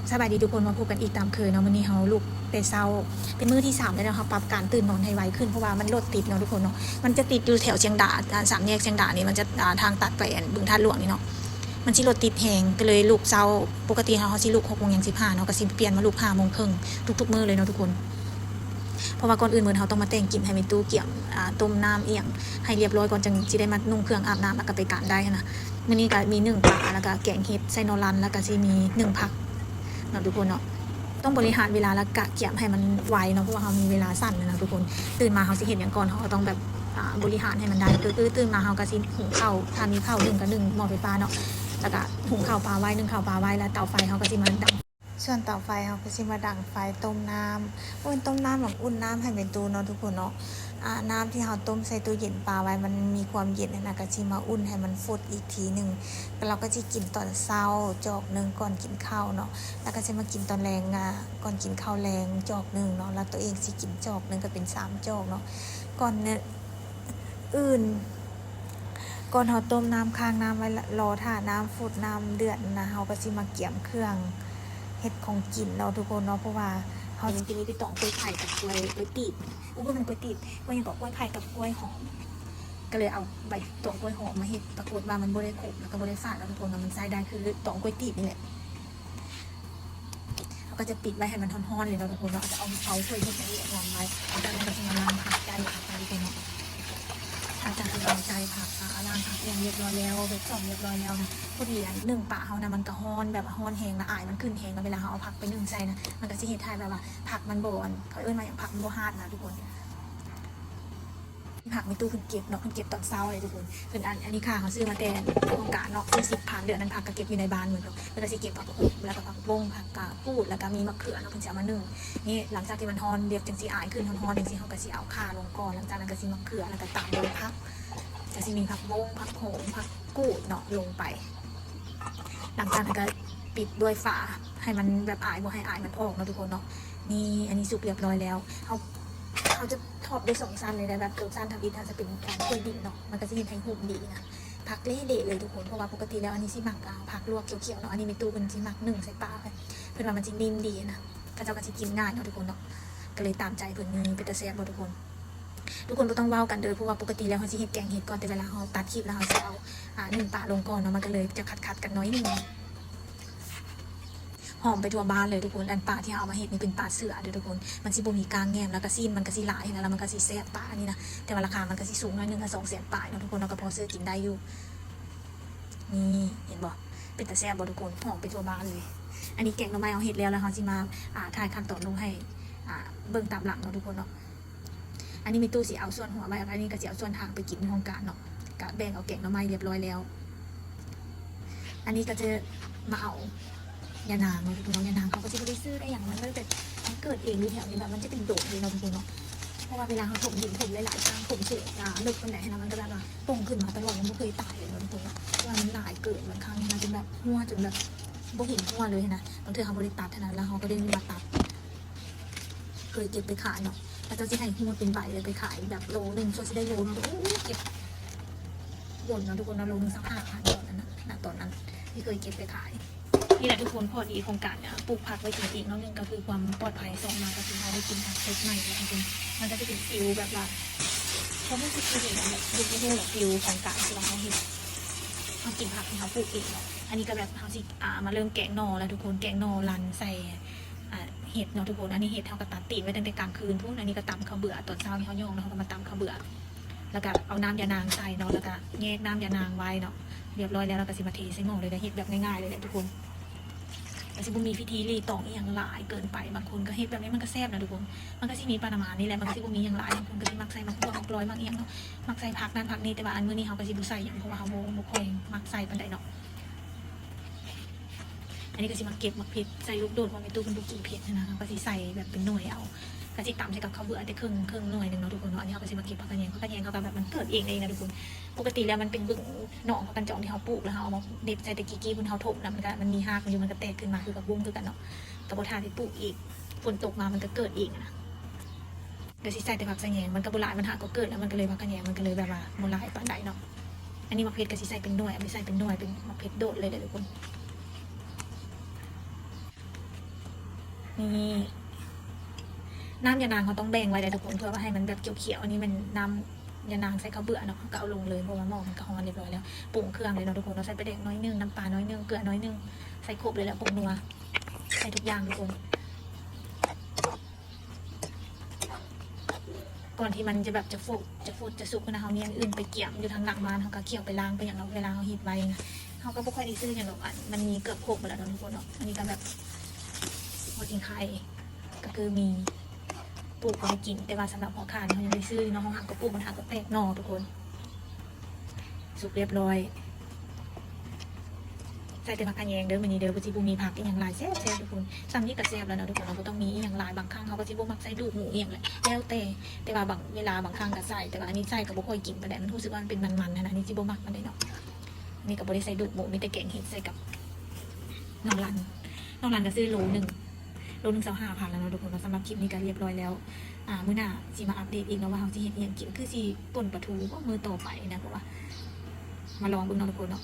ສະບາຍດີທຸກຄົນ ມາພົບກັນອີກຕາມເຄີຍເນາະ. ມື້ນີ້ເຮົາລຸກແຕ່ເຊົ້າ ເປັນມື້ທີສາມແລ້ວເນາະ ເຮົາປັບການຕື່ນນອນໃຫ້ໄວຂຶ້ນ ເພາະວ່າມັນລົດຕິດເນາະທຸກຄົນເນາະ. ມັນຈະຕິດຢູ່ແຖວຊຽງດາ ອາ ສາມແຍກຊຽງດານີ້ ມັນຈະ ອາ ທາງຕັດໄປອັນບຶງທາດຫຼວງນີ້ເນາະ ມັນຊິລົດຕິດແຮງ ກໍເລີຍລຸກເຊົ້າ. ປົກກະຕິເຮົາ ເຮົາຊິລຸກຫົກໂມງຫຍັງສິບຫ້າເນາະ ກໍຊິປ່ຽນມາລຸກຫ້າໂມງເຄິ່ງທຸກໆມື້ເລີຍເນາະທຸກຄົນ. ເພາະວ່າກ່ອນອື່ນໝົດ ເຮົາຕ້ອງມາແຕ່ງກິນໃຫ້ແມ່ຕູ້ ກຽມ ອາ ຕົ້ມນ້ຳອີ່ຫຍັງໃຫ້ລຽບຮ້ອຍກ່ອນ ຈັ່ງຊິໄດ້ມານຸ່ງເຄື່ອງອາບນ້ຳ ແລ້ວກໍໄປການໄດ້ຫັ້ນນະ. ມື້ນີ້ກໍມີໜຶ້ງປາ ແລ້ວກໍແກງເຫັດໃສ່ໜໍ່ລັນ ແລ້ວກໍຊິມີໜຶ້ງຜັກເນາະທຸກຄົນເນາະ. ຕ້ອງບໍລິຫານເວລາ ແລ້ວກະກຽມໃຫ້ມັນໄວເນາະ ເພາະວ່າເຮົາມີເວລາສັ້ນນະທຸກຄົນ. ຕື່ນມາເຮົາຊິເຮັດຫຍັງກ່ອນ ເຮົາກໍຕ້ອງແບບ ອາ ບໍລິຫານໃຫ້ມັນໄດ້ ຄືຕື່ນມາເຮົາກໍຊິຫຸງເຂົ້າ ຖ້າມີເຂົ້າໜຶ້ງກໍໜຶ້ງໝໍ້ໄຟຟ້າເນາະ ແລ້ວກະຫຸງເຂົ້າປາໄວ້ ໜຶ້ງເຂົ້າປາໄວ້ ແລ້ວເຕົາໄຟເຮົາກໍຊິມາດັງ ສ່ວນເຕົາໄຟເຮົາກໍຊິມາດັງໄຟຕົ້ມນ້ຳ ບໍ່ແມ່ນຕົ້ມນ້ຳດອກ ອຸ່ນນ້ຳໃຫ້ແມ່ຕູ້ເນາະທຸກຄົນເນາະ. ອາ ນ້ຳທີ່ເຮົາຕົ້ມໃສ່ຕູ້ເຢັນປາໄວ້ ມັນມີຄວາມເຢັນຫັ້ນນະ ກໍຊິມາອຸ່ນໃຫ້ມັນຟົດອີກທີໜຶ່ງ. ແລ້ວກໍຊິກິນຕອນເຊົ້າຈອກໜຶ່ງກ່ອນກິນເຂົ້າເນາະ ແລ້ວກໍຊິມາກິນຕອນແລງ ອາ ກ່ອນກິນເຂົ້າແລງຈອກໜຶ່ງເນາະ ແລ້ວໂຕເອງຊິກິນຈອກໜຶ່ງ ກໍເປັນສາມຈອກເນາະ. ກ່ອນ ອື່ນ ກ່ອນເຮົາຕົ້ມນ້ຳ ຄ້າງນ້ຳໄວ້ ລໍຖ້ານ້ຳຟົດ ນ້ຳເດືອດນະ ເຮົາກໍຊິມາກຽມເຄື່ອງເຮັດຂອງກິນເນາະທຸກຄົນເນາະ. ເພາະວ່າເຮົາຊິມີແຕ່ຕອງກ້ວຍໄຂ່ກັບກ້ວຍ ກ້ວຍຕີບ ໂອ້ ບໍ່ແມ່ນກ້ວຍຕີບ ກ້ວຍຫຍັງເກາະ ກ້ວຍໄຂ່ກັບກ້ວຍຫອມ ກໍເລີຍເອົາໃບຕອງກ້ວຍຫອມມາເຮັດ ປາກົດວ່າມັນບໍ່ໄດ້ຂົມ ແລ້ວກໍບໍ່ໄດ້ຝາດເນາະທຸກຄົນເນາະ ມັນໃຊ້ໄດ້ ຄືຕອງກ້ວຍຕີບນີ້ແຫຼະ. ເຮົາກໍຈະປິດໄວ້ໃຫ້ມັນຮ້ອນໆເລີຍເນາະທຸກຄົນເນາະ. ຈະເອົາເຕົາຖ້ວຍເຮັດໃຫ້ລຽບຮ້ອຍໄວ້ ຫຼັງຈາກນັ້ນກໍຊິມາລ້າງຜັກ ຈ້າຍຜັກເນາະທຸກຄົນເນາະ. ຫຼັງຈາກທີ່ເຮົາຈ້າຍຜັກ ອາ ລ້າງຜັກອີ່ຫຍັງລຽບຮ້ອຍແລ້ວ ແບບສ້ອມລຽບຮ້ອຍແລ້ວນະ ພໍດີອັນໜຶ້ງປາເຮົານະ ມັນກໍຮ້ອນ ແບບວ່າຮ້ອນແຮງລະ ອາຍມັນຂຶ້ນແຮງ ແລ້ວເວລາເຮົາເອົາຜັກໄປໜຶ້ງໃສ່ນະ ມັນກໍຊິເຮັດໃຫ້ແບບວ່າຜັກມັນບໍ່ ອັນ ເຂົາເອີ້ນວ່າຫຍັງ ຜັກມັນບໍ່ຮາດນະທຸກຄົນ. ຜັກແມ່ຕູ້ເພິ່ນເກັບເນາະ ເພິ່ນເກັບຕອນເຊົ້າເລີຍທຸກຄົນ. ເພິ່ນ ອັນ ອັນນີ້ຄ່າເຮົາຊື້ມາແຕ່ໂຄງການເນາະ ຊື້ສິບພັນ ເດືອນນັ້ນຜັກກໍເກັບຢູ່ໃນບ້ານໝົດເນາະ. ເພິ່ນກໍຊິເກັບຜັກໂຂມ ແລ້ວກໍຜັກບົ້ງ ຜັກກາດ ປູດ ແລ້ວກໍມີໝາກເຂືອເນາະ ເພິ່ນຊິເອົາມາໜຶ້ງ. ນີ້ຫຼັງຈາກທີ່ມັນຮ້ອນລຽບຈັ່ງຊີ້ ອາຍຂຶ້ນ ຮ້ອນໆຈັ່ງຊີ້ ເຮົາກໍຊິເອົາຂ່າລົງກ່ອນ ຫຼັງຈາກນັ້ນກໍຊິໝາກເຂືອ ແລ້ວກໍຕຳດ້ວຍຜັກ ກໍຊິມີຜັກບົ້ງ ຜັກໂຂມ ຜັກ ກູດເນາະ ລົງໄປ. ຫຼັງຈາກນັ້ນກໍປິດດ້ວຍຝາ ໃຫ້ມັນແບບອາຍ ບໍ່ໃຫ້ອາຍມັນອອກເນາະທຸກຄົນເນາະ. ນີ້ ອັນນີ້ສຸກລຽບຮ້ອຍແລ້ວ ເຮົາ ເຮົາຈະທອດໄດ້ສອງຊັ້ນເລີຍນະ ແບບໂຕຊັ້ນທຳອິດເຮົາຈະເປັນ ອາ ຖ້ວຍດິນເນາະ ມັນກໍຊິເຮັດໃຫ້ຫຸ້ມດີນະ. ຜັກເລະໆເລີຍທຸກຄົນ ເພາະວ່າປົກກະຕິແລ້ວອັນນີ້ຊິໝັກ ອາ ຜັກລວກຂຽວໆເນາະ. ອັນນີ້ແມ່ຕູ້ເພິ່ນຊິໝັກໜຶ້ງໃສ່ປາ ເພິ່ນວ່າມັນຊິນິ້ມດີນະ ເຂົາເຈົ້າກໍຊິກິນງ່າຍເນາະທຸກຄົນເນາະ ກໍເລີຍຕາມໃຈເພິ່ນ. ນີ້ເປັນຕາແຊບບໍ່ທຸກຄົນ? ທຸກຄົນບໍ່ຕ້ອງເວົ້າກັນເດີ ເພາະວ່າປົກກະຕິແລ້ວເຮົາຊິເຮັດແກງເຫັດກ່ອນ ແຕ່ເວລາເຮົາຕັດຄລິບແລ້ວເຮົາຊິເອົາ ອາ ໜຶ້ງປາລົງກ່ອນເນາະ ມັນກໍເລີຍຈະຂັດໆກັນໜ້ອຍໜຶ່ງ. ຫອມໄປທົ່ວບ້ານເລີຍທຸກຄົນ. ອັນປາທີ່ເຮົາເອົາມາເຮັດນີ້ເປັນປາເສືອເດີທຸກຄົນ ມັນຊິບໍ່ມີກ້າງແໜມ ແລ້ວກໍຊີ້ນມັນກໍຊິຫຼາຍຫັ້ນນະ ແລ້ວມັນກໍຊິແຊບປາອັນນີ້ນະ. ແຕ່ວ່າລາຄາມັນກໍຊິສູງໜ້ອຍໜຶ່ງ ຫ້າ ສອງແສນປາຍເນາະທຸກຄົນເນາະ ກໍພໍຊື້ກິນໄດ້ຢູ່. ນີ້ເຫັນບໍ່ ເປັນຕາແຊບບໍ່ທຸກຄົນ? ຫອມໄປທົ່ວບ້ານເລີຍ. ອັນນີ້ແກງໜໍ່ໄມ້ເຮົາເຮັດແລ້ວ ແລ້ວເຮົາຊິມາ ອາ ຖ່າຍຂັ້ນຕອນລົງໃຫ້ ອາ ເບິ່ງຕາມຫຼັງເນາະທຸກຄົນເນາະ. ອັນນີ້ແມ່ຕູ້ຊິເອົາສ່ວນຫົວໄວ້ ອັນນີ້ກໍຊິເອົາສ່ວນຫາງໄປກິນຢູ່ໂຮງການເນາະ. ກະແບ່ງເອົາແກງໜໍ່ໄມ້ລຽບຮ້ອຍແລ້ວ. ອັນນີ້ກໍຈະມາເອົາຍານາງເນາະທຸກຄົນເນາະ. ຍານາງເຮົາກໍຊິບໍ່ໄດ້ຊື້ໄດ້ຫຍັງ ມັນເລີຍແບບ ມັນເກີດເອງຢູ່ແຖວນີ້ ແບບມັນຈະເປັນດົງເລີຍເນາະທຸກຄົນເນາະ. ເພາະວ່າເວລາເຮົາຖົມດິນ ຖົມຫຼາຍໆຄັ້ງ ຖົມເສກາເລິກປານໃດຫັ້ນນະ ມັນກໍແບບວ່າປ່ອງຂຶ້ນມາຕະຫຼອດ ມັນບໍ່ເຄີຍຕາຍເລີຍເນາະທຸກຄົນເນາະ. ເພາະວ່າມັນຫຼາຍເກີນ ບາງຄັ້ງຫັ້ນນະ ຈົນແບບຮົ້ວ ຈົນແບບບໍ່ເຫັນຮົ້ວເລີຍຫັ້ນນະ. ບາງເທື່ອເຮົາບໍ່ໄດ້ຕັດຫັ້ນນະ ແລ້ວເຮົາກໍໄດ້ມາຕັດ ເຄີຍເກັບໄປຂາຍເນາະ ເຂົາເຈົ້າຊິໃຫ້ຮູດເປັນໃບເລີຍ ໄປຂາຍແບບໂລໜຶ່ງ ສ່ວນຊິໄດ້ໂລໜຶ່ງ ໂອ້ ເກັບດົນເນາະທຸກຄົນເນາະ ໂລໜຶ່ງຊາວຫ້າພັນຕອນນັ້ນນະ ນະ ຕອນນັ້ນທີ່ເຄີຍເກັບໄປຂາຍ. ນີ້ແຫຼະທຸກຄົນ ຂໍ້ດີຂອງການ ອາ ປູກຜັກໄວ້ກິນເອງເນາະ ໜຶ່ງກໍຄືຄວາມປອດໄພ ສອງມາກໍຄືເຮົາໄດ້ກິນຜັກສົດໃໝ່ເນາະທຸກຄົນ. ມັນກໍຈະເປັນຟີລແບບວ່າ ຄວາມຮູ້ສຶກທີ່ດີນະ ແບບ ເຮັດໃຫ້ຮູ້ແບບຟີລຂອງການທີ່ວ່າເຮົາເຮັດ ເຮົາກິນຜັກທີ່ເຮົາປູກເອງເນາະ. ອັນນີ້ກໍແບບເຮົາຊິ ອາ ມາເລີ່ມແກງໜໍ່ແລ້ວທຸກຄົນ ແກງໜໍ່ລັນໃສ່ ອາ ເຫັດເນາະທຸກຄົນ. ອັນນີ້ເຫັດເຮົາກໍຕັດຕີນໄວ້ຕັ້ງແຕ່ກາງຄືນພຸ້ນ ອັນນີ້ກໍຕຳເຂົ້າເບືອ ຕອນເຊົ້ານີ້ເຮົາຍ່ອງເນາະ ເຮົາກໍມາຕຳເຂົ້າເບືອ ແລ້ວກໍເອົານ້ຳຢານາງໃສ່ເນາະ ແລ້ວກໍແຍກນ້ຳຢານາງໄວ້ເນາະ. ລຽບຮ້ອຍແລ້ວ ເຮົາກໍຊິມາເທໃສ່ໝໍ້ເລີຍ ເຮັດແບບງ່າຍໆເລີຍແຫຼະທຸກຄົນ. ກໍຊິບໍ່ມີພິທີລີ້ຕອງອີ່ຫຍັງຫຼາຍເກີນໄປ ບາງຄົນກໍເຮັດແບບນີ້ ມັນກໍແຊບນະທຸກຄົນ. ມັນກໍຊິມີປະມານນີ້ແຫຼະ ມັນກໍຊິບໍ່ມີຫຍັງຫຼາຍ. ບາງຄົນກໍຊິມັກໃສ່ໝາກບວບ ໝາກລອຍ ໝາກອີ່ຫຍັງເນາະ ມັກໃສ່ຜັກນັ້ນຜັກນີ້ ແຕ່ວ່າອັນມື້ນີ້ເຮົາກໍຊິບໍ່ໃສ່ຫຍັງ ເພາະວ່າເຮົາບໍ່ ບໍ່ຄ່ອຍມັກໃສ່ປານໃດເນາະ. ອັນນີ້ກໍຊິມາເກັບໝາກເຜັດໃສ່ລູກໂດດ ເພາະແມ່ຕູ້ເພິ່ນບໍ່ກິນເຜັດຫັ້ນນະ ເຮົາກໍຊິໃສ່ແບບເປັນໜ່ວຍເອົາ ກໍຊິຕຳໃສ່ກັບເຂົ້າເບືອ ແຕ່ເຄິ່ງ ເຄິ່ງໜ່ວຍໜຶ່ງເນາະທຸກຄົນເນາະ. ອັນນີ້ເຮົາກໍຊິມາເກັບຜັກຂະແຍງ ຜັກຂະແຍງເຮົາກໍແບບມັນເກີດເອງເອງນະທຸກຄົນ. ປົກກະຕິແລ້ວມັນເປັນບຶງໜອງຜັກກັນຈອງທີ່ເຮົາປູກ ແລ້ວເຮົາເອົາມາເດັດໃສ່ ແຕ່ກີ້ໆພຸ້ນເຮົາຖົມນະ ມັນກໍ ມັນມີຮາກມັນຢູ່ ມັນກໍແຕກຂຶ້ນມາຄືຜັກບຸ້ງຄືກັນເນາະ. ກໍບໍ່ຖ້າໄດ້ປູກອີກ ຝົນຕົກມາມັນກໍເກີດເອງນະ. ກໍຊິໃສ່ແຕ່ຜັກສະແຍງ ມັນກໍບໍ່ຫຼາຍ ມັນຫາກໍເກີດແລ້ວ ມັນກໍເລີຍ ຜັກສະແຍງມັນກໍເລີຍແບບວ່າບໍ່ຫຼາຍປານໃດເນາະ. ອັນນີ້ໝາກເຜັດກໍຊິໃສ່ເປັນໜ່ວຍ ເອົາໄປໃສ່ເປັນໜ່ວຍ ເປັນໝາກເຜັດໂດດເລີຍເດ້ທຸກຄົນ. ນີ້ ນ້ຳຢານາງເຮົາຕ້ອງແບ່ງໄວ້ເດີທຸກຄົນ ເພື່ອວ່າໃຫ້ມັນແບບຂຽວໆ. ອັນນີ້ແມ່ນນ້ຳຢານາງໃສ່ເຂົ້າເບືອເນາະ ເຮົາກໍເອົາລົງເລີຍ ເພາະວ່າໝໍ້ມັນກໍຮ້ອນຮຽບຮ້ອຍແລ້ວ. ປຸງເຄື່ອງເລີຍເນາະທຸກຄົນເນາະ ໃສ່ປາແດກໜ້ອຍໜຶ່ງ ນ້ຳປາໜ້ອຍໜຶ່ງ ເກືອໜ້ອຍໜຶ່ງ ໃສ່ຄົບເລີຍແຫຼະ ຜົງນົວ ໃສ່ທຸກຢ່າງທຸກຄົນ. ກ່ອນທີ່ມັນຈະແບບຈະຟົດ ຈະຟົດຈະສຸກນະ ເຮົາມີອັນອື່ນໄປກຽມຢູ່ທາງຫຼັງບ້ານ ເຮົາກໍຂ້ຽວໄປລ້າງໄປຫຍັງເນາະ. ເວລາເຮົາເຮັດໄວ້ນະ ເຮົາກໍບໍ່ຄ່ອຍໄດ້ຊື້ຫຍັງດອກ ອັນມັນມີເກືອບຄົບໝົດແລ້ວເນາະທຸກຄົນເນາະ. ອັນນີ້ກໍແບບຫົວຈິງໄຄ ກໍຄືມີ ປູກໄວ້ກິນ ແຕ່ວ່າສຳລັບຫົວຂ່ານີ້ເຮົາຍັງໄດ້ຊື້ເນາະ ເຮົາຫາກໍປູກ ມັນຫາກໍແຕກໜໍ່ທຸກຄົນ. ສຸກຮຽບຮ້ອຍ ໃສ່ແຕ່ຜັກຂະແຍງເດີມື້ນີ້ເດີ ບໍ່ຊິບໍ່ມີຜັກອີ່ຫຍັງຫຼາຍ ແຊບໆທຸກຄົນ. ສ່ຳນີ້ກໍແຊບແລ້ວເນາະທຸກຄົນເນາະ ບໍ່ຕ້ອງມີອີ່ຫຍັງຫຼາຍ. ບາງຄັ້ງເຮົາກໍຊິບໍ່ມັກໃສ່ດູກໝູອີ່ຫຍັງແຫຼະ ແລ້ວແຕ່ ແຕ່ວ່າບາງເວລາບາງຄັ້ງກໍໃສ່ ແຕ່ວ່າອັນນີ້ໃສ່ກໍບໍ່ຄ່ອຍກິນປານໃດ ມັນຮູ້ສຶກວ່າມັນເປັນມັນໆຫັ້ນນະ ອັນນີ້ຊິບໍ່ມັກປານໃດເນາະ. ອັນນີ້ກໍບໍ່ໄດ້ໃສ່ດູກໝູ ມີແຕ່ແກງເຫັດໃສ່ກັບໜໍ່ລັນ ໜໍ່ລັນກໍຊື້ໂລໜຶ່ງ ໂລໜຶ່ງຊາວຫ້າພັນແລ້ວເນາະທຸກຄົນເນາະ. ສຳລັບຄລິບນີ້ກໍຮຽບຮ້ອຍແລ້ວ ອາ ມື້ໜ້າຊິມາອັບເດດອີກເນາະ ວ່າເຮົາຊິເຮັດອີ່ຫຍັງກິນ ຄືຊິປົ່ນປາທູບໍ ມື້ຕໍ່ໄປນະ ເພາະວ່າມາລອງເບິ່ງເນາະທຸກຄົນເນາະ.